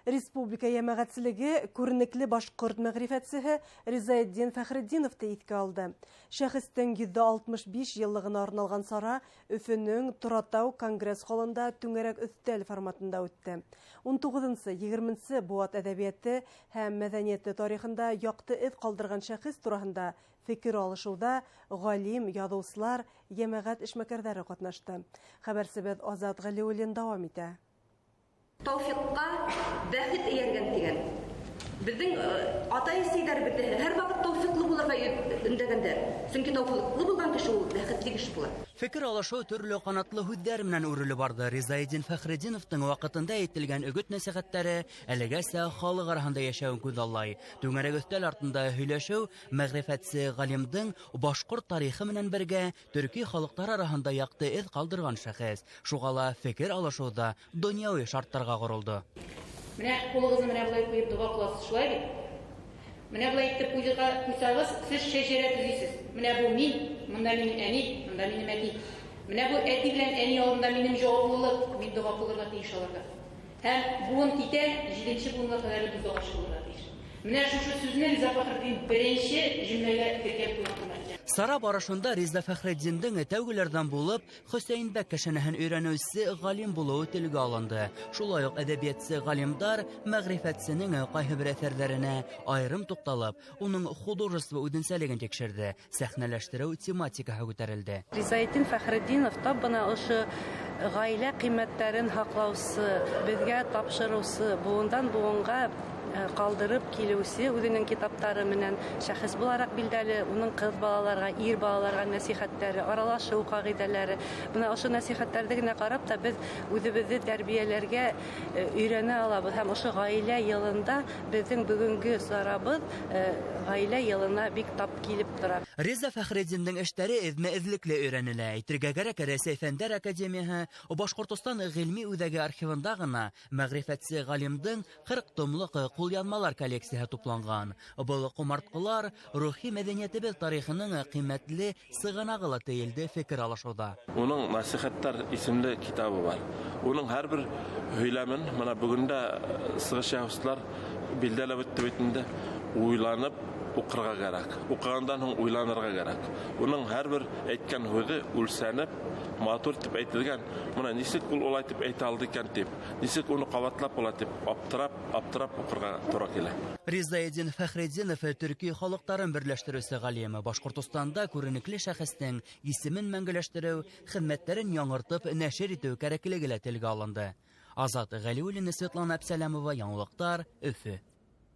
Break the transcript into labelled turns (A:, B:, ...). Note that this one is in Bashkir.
A: Республика йәмәғәтселеге күренекле башҡорт мәғрифәтсеһе Ризаэтдин Фәхретдиновты иҫкә алды. Шәхестең 165 йыллығына арналған сара Өфөнөң Торатау конгресс-холында түңәрәк өҫтәл форматында үтте. 19-20 быуат әҙәбиәте һәм мәҙәниәте тарихында яҡты эҙ ҡалдырған шәхес тураһында фекер алышыуҙа ғалим, яҙыусылар, йәмәғәт эшмәкәрҙәре ҡатнашты. Хәбәрсебеҙ Азат Ғәлиуллин дауам итә.
B: Тауфиҡҡа бәхет эйәргән тигән. Беҙҙең атай-әсәйҙәребеҙ һәр ваҡыт тауфиҡлы булырға өндәгәндәр. Сөнки тауфиҡлы булған кеше ул бәхетле кеше була.
C: Фекер алышыу төрлө ҡанатлы һүҙҙәр менән үрелеп барҙы. Ризаэтдин Фәхретдиновтың ваҡытында әйтелгән өгөт-нәсихәттәре әлегәсә халыҡ араһында йәшәүен күҙаллай. Түңәрәк өҫтәл артында һөйләшеү мәғрифәтсе ғалимдың башҡорт тарихы менән бергә төрки халыҡтар араһында яҡты эҙ ҡалдырған шәхес. Шуға ла фекер алышыу ҙа донъяуи шарттарға ҡоролдо.
D: Менә ҡулығыҙҙы менә былай ҡуйып доға ҡыласыз, шулай бит? Менә былай итеп ҡуйһағыҙ, һеҙ шәжәрә төҙөйһөҙ. Менә был мин, мында минең әни, мында минең әти. Менә был әти белән әни алдында минең яуаплылыҡ, мин доға ҡылырға тейеш аларға. Һәм быуын китә, 7-нсе быуынға ҡәҙәр беҙ доға ҡылырға тейеш. Менә шушы сүзне Риза Фәхретдин беренсе җөмләгә теркәп ҡуйған.
C: Сара барышында Риза Фәхретдиндең тәүгеләрҙән булып Хөсәйенбәк кәшәнәһен өйрәнеүсе ғалим булыуы телгә алынды. Шулай уҡ әҙәбиәтсе ғалимдар мәғрифәтсенең ҡайһы бер әҫәрҙәренә айырым туҡталып, уның художество үҙенсәлеген тикшерҙе, сәхнәләштереү тематикаһы күтәрелде.
E: Ризаэтдин Фәхретдинов тап бына ошо ғаилә ҡиммәттәрен һаҡлаусы, беҙгә тапшырыусы, быуындан быуынға ҡалдырып килеүсе үҙенең китаптары менән шәхес булараҡ билдәле, уның ҡыҙ балаларға, ир балаларға нәсихәттәре, аралашыу ҡағиҙәләре. Бына ошо нәсихәттәрҙе генә ҡарап та беҙ үҙебеҙҙе тәрбиәләргә өйрәнә алабыҙ. Һәм ошо ғаилә йылында беҙҙең бөгөнгө сарабыҙ ғаилә йылына бик тап килеп тора.
C: Риза Фәхретдиндең эштәре эҙмә-эҙлекле өйрәнелә. Әйтергә кәрәк, Рәсәй Фәндәр Академияһы Башҡортостан ғилми үҙәге архивында ғына мәғрифәтсе ғалимдың 40 томлыҡ ҡулъяҙмалар коллекцияһы тупланған. Был ҡомартҡылар рухи мәҙәниәтебеҙ тарихының ҡиммәтле сығанағы ла тейелде фекер алышыуҙа.
F: Уның Нәсихәттәр исемле китабы бар. Уның һәр бер һөйләмен бына бөгөн дә сығыш яһаусылар билдәләп үтте бит инде, уйланып уҡырға кәрәк. Уҡығандан һуң уйланырға кәрәк. Уның һәр бер әйткән һүҙе үлсәнеп, матур тип әйтелгән. Бына нисек ул улай тип әйтә алды икән тип, нисек уны ҡабатлап була тип аптырап, аптырап уҡырға тура килә.
C: Ризаэтдин Фәхретдинов төрки халыҡтарын берләштереүсе ғалим. Башҡортостанда күренекле шәхестең исемен мәңгеләштереү, хеҙмәттәрен яңыртып нәшер итеү кәрәклеге лә телгә алынды. Азат Ғәлиуллин, Светлана Әпсәләмова, Яңылыҡтар, Өфө.